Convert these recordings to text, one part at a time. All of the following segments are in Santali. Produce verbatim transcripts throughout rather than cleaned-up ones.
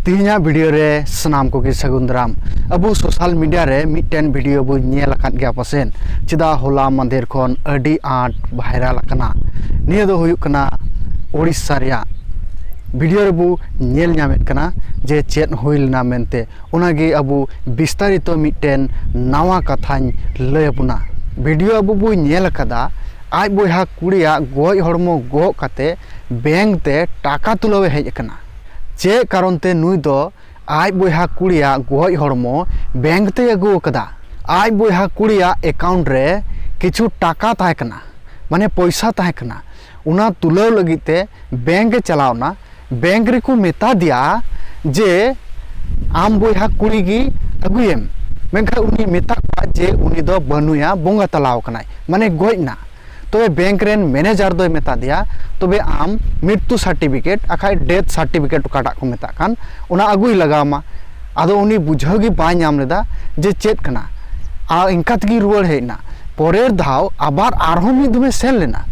ᱛᱮᱦᱮᱧᱟᱜ ᱵᱷᱤᱰᱤᱭᱳ ᱨᱮ ᱥᱟᱱᱟᱢ ᱠᱚᱜᱮ ᱥᱟᱹᱜᱩᱱ ᱫᱟᱨᱟᱢ᱾ ᱟᱵᱚ ᱥᱳᱥᱟᱞ ᱢᱤᱰᱤᱭᱟ ᱨᱮ ᱢᱤᱫᱴᱮᱱ ᱵᱷᱤᱰᱤᱭᱳ ᱵᱚ ᱧᱮᱞ ᱟᱠᱟᱫ ᱜᱮᱭᱟ ᱯᱟᱥᱮᱡ, ᱪᱮᱫᱟᱜ ᱦᱚᱞᱟ ᱢᱟᱫᱷᱮᱨ ᱠᱷᱚᱱ ᱟᱹᱰᱤ ᱟᱸᱴ ᱵᱷᱟᱭᱨᱟᱞ ᱟᱠᱟᱱᱟ᱾ ᱱᱤᱭᱟᱹ ᱫᱚ ᱦᱩᱭᱩᱜ ᱠᱟᱱᱟ ᱳᱰᱤᱥᱟ ᱨᱮᱭᱟᱜ᱾ ᱵᱷᱤᱰᱤᱭᱳ ᱨᱮᱵᱚ ᱧᱮᱞ ᱧᱟᱢᱮᱫ ᱠᱟᱱᱟ ᱡᱮ ᱪᱮᱫ ᱦᱩᱭ ᱞᱮᱱᱟ ᱢᱮᱱᱛᱮ, ᱚᱱᱟᱜᱮ ᱟᱵᱚ ᱵᱤᱥᱛᱟᱨᱤᱛᱚ ᱢᱤᱫᱴᱮᱱ ᱱᱟᱣᱟ ᱠᱟᱛᱷᱟᱧ ᱞᱟᱹᱭ ᱟᱵᱚᱱᱟ᱾ ᱵᱷᱤᱰᱤᱭᱳ ᱟᱵᱚ ᱵᱚ ᱧᱮᱞ ᱟᱠᱟᱫᱟ, ᱟᱡ ᱵᱚᱭᱦᱟ ᱠᱩᱲᱤᱭᱟᱜ ᱜᱚᱡ ᱦᱚᱲᱢᱚ ᱜᱚᱜ ᱠᱟᱛᱮ ᱵᱮᱝᱠ ᱛᱮ ᱴᱟᱠᱟ ᱛᱩᱞᱟᱹᱣ ᱮ ᱦᱮᱡ ᱟᱠᱟᱱᱟ᱾ ᱪᱮᱫ ᱠᱟᱨᱚᱱ ᱛᱮ ᱱᱩᱭ ᱫᱚ ᱟᱡ ᱵᱚᱭᱦᱟ ᱠᱩᱲᱤᱭᱟᱜ ᱜᱚᱡ ᱦᱚᱲᱢᱚ ᱵᱮᱝᱠ ᱛᱮᱭ ᱟᱹᱜᱩ ᱟᱠᱟᱫᱟ? ᱟᱡ ᱵᱚᱭᱦᱟ ᱠᱩᱲᱤᱭᱟᱜ ᱮᱠᱟᱣᱩᱱᱴ ᱨᱮ ᱠᱤᱪᱷᱩ ᱴᱟᱠᱟ ᱛᱟᱦᱮᱸ ᱠᱟᱱᱟ, ᱢᱟᱱᱮ ᱯᱚᱭᱥᱟ ᱛᱟᱦᱮᱸ ᱠᱟᱱᱟ, ᱚᱱᱟ ᱛᱩᱞᱟᱹᱣ ᱞᱟᱹᱜᱤᱫ ᱛᱮ ᱵᱮᱝᱠ ᱮ ᱪᱟᱞᱟᱣ ᱮᱱᱟ᱾ ᱵᱮᱝᱠ ᱨᱮᱠᱚ ᱢᱮᱛᱟ ᱫᱮᱭᱟ ᱡᱮ ᱟᱢ ᱵᱚᱭᱦᱟ ᱠᱩᱲᱤ ᱜᱮ ᱟᱹᱜᱩᱭᱮᱢ, ᱢᱮᱱᱠᱷᱟᱱ ᱩᱱᱤ ᱢᱮᱛᱟ ᱠᱚᱣᱟ ᱡᱮ ᱩᱱᱤ ᱫᱚ ᱵᱟᱹᱱᱩᱭᱟ, ᱵᱚᱸᱜᱟ ᱛᱟᱞᱟᱣ ᱟᱠᱟᱱᱟᱭ, ᱢᱟᱱᱮ ᱜᱚᱡ ᱮᱱᱟ᱾ ᱛᱚᱵᱮ ᱵᱮᱝᱠ ᱨᱮᱱ ᱢᱮᱱᱮᱡᱟᱨ ᱫᱚᱭ ᱢᱮᱛᱟ ᱫᱮᱭᱟ, ᱛᱚᱵᱮ ᱟᱢ ᱢᱨᱤᱛᱛᱩ ᱥᱟᱨᱴᱤᱯᱷᱤᱠᱮᱴ, ᱟᱠᱷᱟᱡ ᱰᱮᱛᱷ ᱥᱟᱨᱴᱤᱯᱷᱤᱠᱮᱴ ᱚᱠᱟᱴᱟᱜ ᱠᱚ ᱢᱮᱛᱟᱜ ᱠᱟᱱ, ᱚᱱᱟ ᱟᱹᱜᱩᱭ ᱞᱟᱜᱟᱣ ᱟᱢᱟ᱾ ᱟᱫᱚ ᱩᱱᱤ ᱵᱩᱡᱷᱟᱹᱣ ᱜᱮ ᱵᱟᱭ ᱧᱟᱢ ᱞᱮᱫᱟ ᱡᱮ ᱪᱮᱫ ᱠᱟᱱᱟ᱾ ᱟᱨ ᱤᱱᱠᱟ ᱛᱮᱜᱮ ᱨᱩᱣᱟᱹᱲ ᱦᱮᱡ ᱮᱱᱟ᱾ ᱯᱚᱨᱮᱨ ᱫᱷᱟᱣ ᱟᱵᱟᱨ ᱟᱨᱦᱚᱸ ᱢᱤᱫ ᱫᱚᱢᱮ ᱥᱮᱱ ᱞᱮᱱᱟ᱾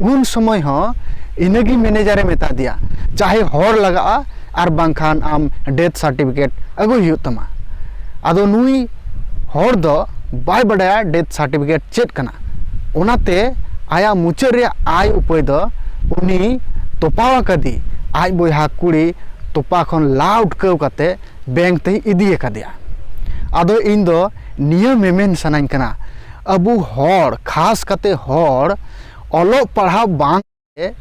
ᱩᱱ ᱥᱚᱢᱚᱭ ᱦᱚᱸ ᱤᱱᱟᱹᱜᱮ ᱢᱮᱱᱮᱡᱟᱨᱮ ᱢᱮᱛᱟ ᱫᱮᱭᱟ, ᱪᱟᱦᱮ ᱦᱚᱲ ᱞᱟᱜᱟᱜᱼᱟ ᱟᱨ ᱵᱟᱝᱠᱷᱟᱱ ᱟᱢ ᱰᱮᱛᱷ ᱥᱟᱨᱴᱤᱯᱷᱤᱠᱮᱴ ᱟᱹᱜᱩᱭ ᱦᱩᱭᱩᱜ ᱛᱟᱢᱟ᱾ ᱟᱫᱚ ᱱᱩᱭ ᱦᱚᱲ ᱫᱚ ᱵᱟᱭ ᱵᱟᱰᱟᱭᱟ ᱰᱮᱛᱷ ᱥᱟᱨᱴᱤᱯᱷᱤᱠᱮᱴ ᱪᱮᱫ ᱠᱟᱱᱟ᱾ ᱚᱱᱟᱛᱮ ᱟᱭᱟᱜ ᱢᱩᱪᱟᱹᱫ ᱨᱮᱭᱟᱜ ᱟᱭ ᱩᱯᱟᱹᱭ ᱫᱚ ᱩᱱᱤ ᱛᱚᱯᱟᱣ ᱟᱠᱟᱫᱮ ᱟᱡ ᱵᱚᱭᱦᱟ ᱠᱩᱲᱤ ᱛᱚᱯᱟ ᱠᱷᱚᱱ ᱞᱟ ᱩᱴᱠᱟᱹᱣ ᱠᱟᱛᱮ ᱵᱮᱝᱠ ᱛᱮᱭ ᱤᱫᱤ ᱟᱠᱟᱫᱮᱭᱟ᱾ ᱟᱫᱚ ᱤᱧ ᱫᱚ ᱱᱤᱭᱟᱹ ᱢᱮᱢᱮᱱ ᱥᱟᱱᱟᱧ ᱠᱟᱱᱟ, ᱟᱵᱚ ᱦᱚᱲ, ᱠᱷᱟᱥ ᱠᱟᱛᱮ ᱦᱚᱲ, ᱚᱞᱚᱜ ᱯᱟᱲᱦᱟᱣ ᱵᱟᱝ ᱛᱮ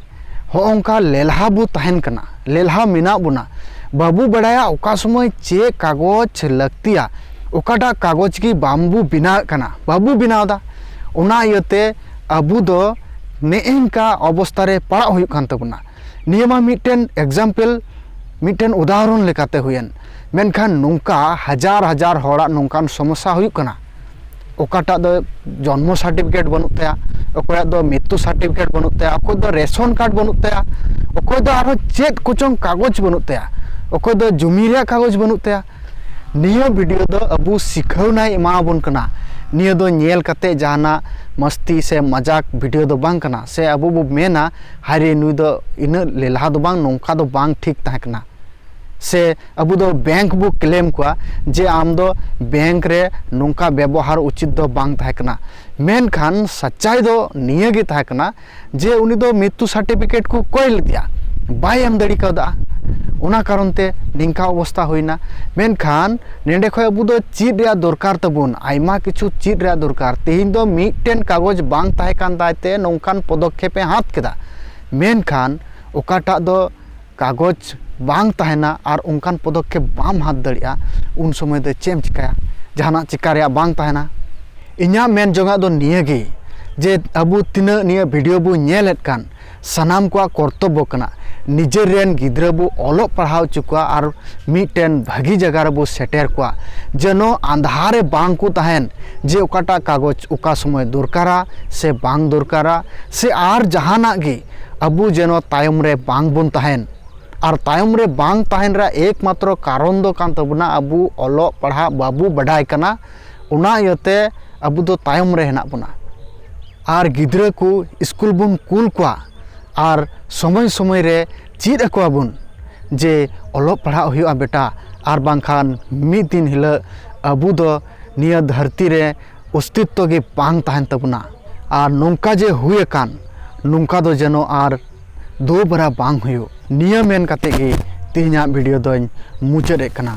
ᱦᱚᱸᱜᱼᱚᱝᱠᱟ ᱞᱮᱞᱦᱟ ᱵᱚ ᱛᱟᱦᱮᱱ ᱠᱟᱱᱟ, ᱞᱮᱞᱦᱟ ᱢᱮᱱᱟᱜ ᱵᱚᱱᱟ᱾ ᱵᱟᱵᱚ ᱵᱟᱲᱟᱭᱟ ᱚᱠᱟ ᱥᱚᱢᱚᱭ ᱪᱮᱫ ᱠᱟᱜᱚᱡᱽ ᱞᱟᱹᱠᱛᱤᱭᱟ, ᱚᱠᱟᱴᱟᱜ ᱠᱟᱜᱚᱡᱽ ᱜᱮ ᱵᱟᱝᱵᱚ ᱵᱮᱱᱟᱣᱮᱫ ᱠᱟᱱᱟ, ᱵᱟᱵᱚ ᱵᱮᱱᱟᱣ ᱮᱫᱟ᱾ ᱚᱱᱟ ᱤᱭᱟᱹᱛᱮ ᱟᱵᱚ ᱫᱚ ᱱᱮᱜᱼᱮ ᱱᱝᱠᱟ ᱚᱵᱚᱥᱛᱟ ᱨᱮ ᱯᱟᱲᱟᱜ ᱦᱩᱭᱩᱜ ᱠᱟᱱ ᱛᱟᱵᱚᱱᱟ᱾ ᱱᱤᱭᱟᱹ ᱢᱟ ᱢᱤᱫᱴᱮᱱ ᱮᱠᱡᱟᱢᱯᱮᱞ, ᱢᱤᱫᱴᱮᱱ ᱩᱫᱟᱦᱚᱨᱚᱱ ᱞᱮᱠᱟᱛᱮ ᱦᱩᱭᱮᱱ, ᱢᱮᱱᱠᱷᱟᱱ ᱱᱚᱝᱠᱟ ᱦᱟᱡᱟᱨ ᱦᱟᱡᱟᱨ ᱦᱚᱲᱟᱜ ᱱᱚᱝᱠᱟᱱ ᱥᱚᱢᱚᱥᱥᱟ ᱦᱩᱭᱩᱜ ᱠᱟᱱᱟ᱾ ᱚᱠᱟᱴᱟᱜ ᱫᱚ ᱡᱚᱱᱢᱚ ᱥᱟᱨᱴᱤᱯᱷᱤᱠᱮᱴ ᱵᱟᱹᱱᱩᱜ ᱛᱟᱭᱟ, ᱚᱠᱚᱭᱟᱜ ᱫᱚ ᱢᱨᱤᱛᱛᱩ ᱥᱟᱨᱴᱤᱯᱷᱤᱠᱮᱴ ᱵᱟᱹᱱᱩᱜ ᱛᱟᱭᱟ, ᱚᱠᱚᱭ ᱫᱚ ᱨᱮᱥᱚᱱ ᱠᱟᱨᱰ ᱵᱟᱹᱱᱩᱜ ᱛᱟᱭᱟ, ᱚᱠᱚᱭ ᱫᱚ ᱟᱨᱦᱚᱸ ᱪᱮᱫ ᱠᱚᱪᱚᱝ ᱠᱟᱜᱚᱡᱽ ᱵᱟᱹᱱᱩᱜ ᱛᱟᱭᱟ, ᱚᱠᱚᱭ ᱫᱚ ᱡᱚᱢᱤ ᱨᱮᱭᱟᱜ ᱠᱟᱜᱚᱡᱽ ᱵᱟᱹᱱᱩᱜ ᱛᱟᱭᱟ᱾ ᱱᱤᱭᱟᱹ ᱵᱷᱤᱰᱤᱭᱳ ᱫᱚ ᱟᱵᱚ ᱥᱤᱠᱷᱟᱹᱣᱱᱟᱭ ᱮᱢᱟᱵᱚᱱ ᱠᱟᱱᱟ᱾ ᱱᱤᱭᱟᱹ ᱫᱚ ᱧᱮᱞ ᱠᱟᱛᱮ ᱡᱟᱦᱟᱱᱟᱜ ᱢᱟᱥᱛᱤ ᱥᱮ ᱢᱟᱡᱟᱠ ᱵᱷᱤᱰᱤᱭᱳ ᱫᱚ ᱵᱟᱝ ᱠᱟᱱᱟ, ᱥᱮ ᱟᱵᱚ ᱵᱚ ᱢᱮᱱᱟ, "ᱦᱟᱭ ᱨᱮ, ᱱᱩᱭ ᱫᱚ ᱤᱱᱟᱹᱜ ᱞᱮᱞᱦᱟ ᱫᱚ ᱵᱟᱝ, ᱱᱚᱝᱠᱟ ᱫᱚ ᱵᱟᱝ ᱴᱷᱤᱠ ᱛᱟᱦᱮᱸ ᱠᱟᱱᱟ᱾" ᱥᱮ ᱟᱵᱚ ᱫᱚ ᱵᱮᱝᱠ ᱵᱚ ᱠᱞᱮᱢ ᱠᱚᱣᱟ ᱡᱮ ᱟᱢ ᱫᱚ ᱵᱮᱝᱠ ᱨᱮ ᱱᱚᱝᱠᱟ ᱵᱮᱵᱚᱦᱟᱨ ᱩᱪᱤᱛ ᱫᱚ ᱵᱟᱝ ᱛᱟᱦᱮᱸ ᱠᱟᱱᱟ᱾ ᱢᱮᱱᱠᱷᱟᱱ ᱥᱟᱪᱟᱭ ᱫᱚ ᱱᱤᱭᱟᱹ ᱜᱮ ᱛᱟᱦᱮᱸ ᱠᱟᱱᱟ ᱡᱮ ᱩᱱᱤ ᱫᱚ ᱢᱨᱤᱛᱭᱩ ᱥᱟᱨᱴᱤᱯᱷᱤᱠᱮᱴ ᱠᱚ ᱠᱚᱭ ᱞᱮᱫᱮᱭᱟ, ᱵᱟᱭ ᱮᱢ ᱫᱟᱲᱮ ᱠᱟᱣᱫᱟ᱾ ᱚᱱᱟ ᱠᱟᱨᱚᱱ ᱛᱮ ᱱᱤᱝᱠᱟ ᱚᱵᱚᱥᱛᱷᱟ ᱦᱩᱭᱱᱟ᱾ ᱢᱮᱱᱠᱷᱟᱱ ᱱᱮᱰᱮ ᱠᱷᱚᱱ ᱟᱵᱚ ᱫᱚ ᱪᱮᱫ ᱨᱮᱭᱟᱜ ᱫᱚᱨᱠᱟᱨ ᱛᱟᱵᱚᱱ, ᱟᱭᱢᱟ ᱠᱤᱪᱷᱩ ᱪᱮᱫ ᱨᱮᱭᱟᱜ ᱫᱚᱨᱠᱟᱨ᱾ ᱛᱮᱦᱮᱧ ᱫᱚ ᱢᱤᱫᱴᱮᱱ ᱠᱟᱜᱚᱡᱽ ᱵᱟᱝ ᱛᱟᱦᱮᱸ ᱠᱟᱱ ᱛᱟᱭ ᱛᱮ ᱱᱚᱝᱠᱟᱱ ᱯᱚᱫᱚᱠᱷᱮᱯ ᱮ ᱦᱟᱛ ᱠᱮᱫᱟ᱾ ᱢᱮᱱᱠᱷᱟᱱ ᱚᱠᱟᱴᱟᱜ ᱫᱚ ᱠᱟᱜᱚᱡᱽ ᱵᱟᱝ ᱛᱟᱦᱮᱱᱟ ᱟᱨ ᱚᱱᱠᱟᱱ ᱯᱚᱫᱚᱠᱷᱮᱯ ᱵᱟᱢ ᱦᱟᱛ ᱫᱟᱲᱮᱭᱟᱜᱼᱟ, ᱩᱱ ᱥᱚᱢᱚᱭ ᱫᱚ ᱪᱮᱫ ᱮᱢ ᱪᱤᱠᱟᱹᱭᱟ? ᱡᱟᱦᱟᱱᱟᱜ ᱪᱤᱠᱟ ᱨᱮᱭᱟᱜ ᱵᱟᱝ ᱛᱟᱦᱮᱱᱟ᱾ ᱤᱧᱟᱹᱜ ᱢᱮᱱ ᱡᱚᱝᱟᱜ ᱫᱚ ᱱᱤᱭᱟᱹ ᱜᱮ ᱡᱮ ᱟᱵᱚ ᱛᱤᱱᱟᱹᱜ ᱱᱤᱭᱟᱹ ᱵᱷᱤᱰᱤᱭᱳ ᱵᱚ ᱧᱮᱞᱮᱫ ᱠᱟᱱ, ᱥᱟᱱᱟᱢ ᱠᱚᱣᱟᱜ ᱠᱚᱨᱛᱚᱵᱵᱚ ᱠᱟᱱᱟ ᱱᱤᱡᱮᱨ ᱨᱮᱱ ᱜᱤᱫᱽᱨᱟᱹ ᱵᱚ ᱚᱞᱚᱜ ᱯᱟᱲᱦᱟᱣ ᱦᱚᱪᱚ ᱠᱚᱣᱟ ᱟᱨ ᱢᱤᱫᱴᱮᱱ ᱵᱷᱟᱹᱜᱤ ᱡᱟᱭᱜᱟ ᱨᱮᱵᱚ ᱥᱮᱴᱮᱨ ᱠᱚᱣᱟ, ᱡᱮᱱᱚ ᱟᱸᱫᱷᱟ ᱨᱮ ᱵᱟᱝ ᱠᱚ ᱛᱟᱦᱮᱱ ᱡᱮ ᱚᱠᱟᱴᱟᱜ ᱠᱟᱜᱚᱡᱽ ᱚᱠᱟ ᱥᱚᱢᱚᱭ ᱫᱚᱨᱠᱟᱨᱟ ᱥᱮ ᱵᱟᱝ ᱫᱚᱨᱠᱟᱨᱟ, ᱥᱮ ᱟᱨ ᱡᱟᱦᱟᱱᱟᱜ ᱜᱮ ᱟᱵᱚ ᱡᱮᱱᱚ ᱛᱟᱭᱚᱢ ᱨᱮ ᱵᱟᱝ ᱵᱚᱱ ᱛᱟᱦᱮᱱ᱾ ᱟᱨ ᱛᱟᱭᱚᱢ ᱨᱮ ᱵᱟᱝ ᱛᱟᱦᱮᱱ ᱨᱮᱭᱟᱜ ᱮᱠᱢᱟᱛᱨᱚ ᱠᱟᱨᱚᱱ ᱫᱚ ᱠᱟᱱ ᱛᱟᱵᱚᱱᱟ ᱟᱵᱚ ᱚᱞᱚᱜ ᱯᱟᱲᱦᱟᱜ ᱵᱟᱵᱚ ᱵᱟᱰᱟᱭ ᱠᱟᱱᱟ, ᱚᱱᱟ ᱤᱭᱟᱹᱛᱮ ᱟᱵᱚ ᱫᱚ ᱛᱟᱭᱚᱢ ᱨᱮ ᱦᱮᱱᱟᱜ ᱵᱚᱱᱟ᱾ ᱟᱨ ᱜᱤᱫᱽᱨᱟᱹ ᱠᱚ ᱥᱠᱩᱞ ᱵᱚᱱ ᱠᱩᱞ ᱠᱚᱣᱟ ᱟᱨ ᱥᱚᱢᱚᱭ ᱥᱚᱢᱚᱭ ᱨᱮ ᱪᱮᱫ ᱟᱠᱚᱣᱟ ᱵᱚᱱ ᱡᱮ ᱚᱞᱚᱜ ᱯᱟᱲᱦᱟᱜ ᱦᱩᱭᱩᱜᱼᱟ ᱵᱮᱴᱟ, ᱟᱨ ᱵᱟᱝᱠᱷᱟᱱ ᱢᱤᱫ ᱫᱤᱱ ᱦᱤᱞᱳᱜ ᱟᱵᱚ ᱫᱚ ᱱᱤᱭᱟᱹ ᱫᱷᱟᱹᱨᱛᱤ ᱨᱮ ᱚᱥᱛᱤᱛᱛᱚ ᱜᱮ ᱵᱟᱝ ᱛᱟᱦᱮᱱ ᱛᱟᱵᱚᱱᱟ᱾ ᱟᱨ ᱱᱚᱝᱠᱟ ᱡᱮ ᱦᱩᱭ ᱟᱠᱟᱱ, ᱱᱚᱝᱠᱟ ᱫᱚ ᱡᱮᱱᱚ ᱟᱨ ᱫᱳᱵᱟᱨᱟ ᱵᱟᱝ ᱦᱩᱭᱩᱜ᱾ ᱱᱤᱭᱟᱹ ᱢᱮᱱ ᱠᱟᱛᱮ ᱜᱮ ᱛᱮᱦᱮᱧᱟᱜ ᱵᱷᱤᱰᱤᱭᱳ ᱫᱚᱧ ᱢᱩᱪᱟᱹᱫ ᱮᱫ ᱠᱟᱱᱟ᱾